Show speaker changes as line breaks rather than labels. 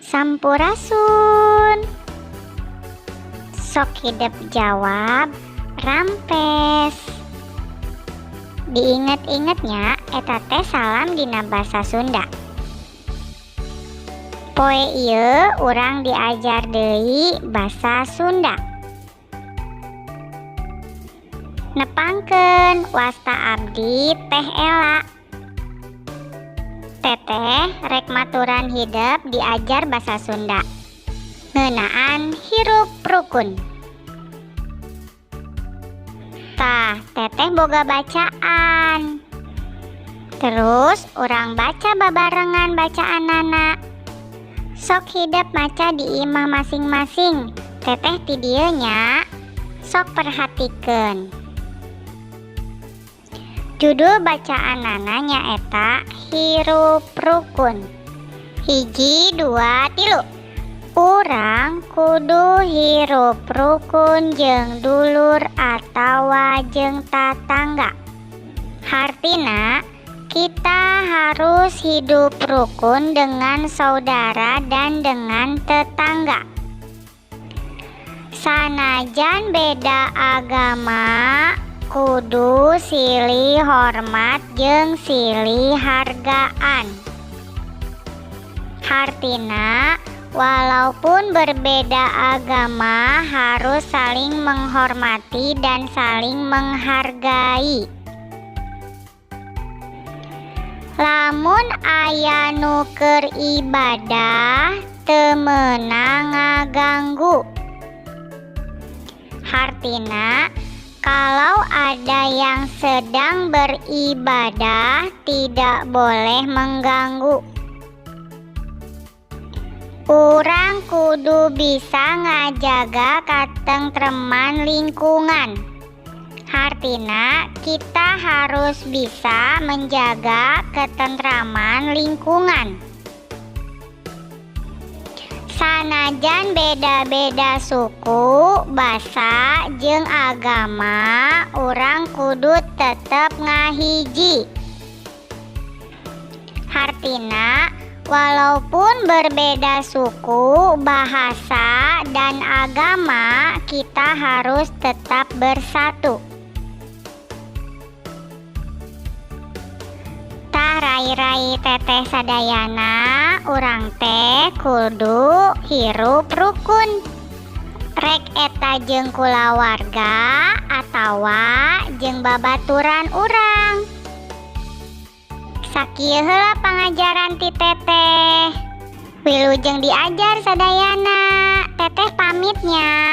Sampurasun. Sok hidep jawab, rampes. Diinget-inget nya, eta teh salam dina basa Sunda. Poe ieu urang diajar deui basa Sunda. Nepangkeun, wasta abdi Teh Ela. Teteh rek maturan hidep diajar basa Sunda ngeunaan hirup rukun. Tah, Teteh boga bacaan. Terus urang baca babarengan bacaanana. Sok hidep maca di imah masing-masing. Teteh ti dieu nya. Sok perhatikeun. Judul bacaanana nyaeta Hirup Rukun. Hiji, dua, tilu. Urang kudu hirup rukun jeung dulur atawa jeung tatangga. Hartina, kita harus hidup rukun dengan saudara dan dengan tetangga. Sanajan beda agama, kudu silih hormat jeung silih hargaan. Hartina, walaupun berbeda agama, harus saling menghormati dan saling menghargai. Lamun aya nu keur ibadah, teu meunang ngaganggu. Hartina, kalau ada yang sedang beribadah, tidak boleh mengganggu. Urang kudu bisa ngajaga katentreman lingkungan. Hartina, kita harus bisa menjaga ketentraman lingkungan. Sanajan beda-beda suku, basa, jeung agama, urang kudu tetep ngahiji. Hartina, walaupun berbeda suku, bahasa, dan agama, kita harus tetap bersatu. Tah, rai-rai, teteh sadayana, urang teh kudu hirup rukun. Rek eta jeung kulawarga atawa jeung babaturan urang. Sakieu heula pangajaran ti Teteh. Wilujeng diajar sadayana. Teteh pamit nya.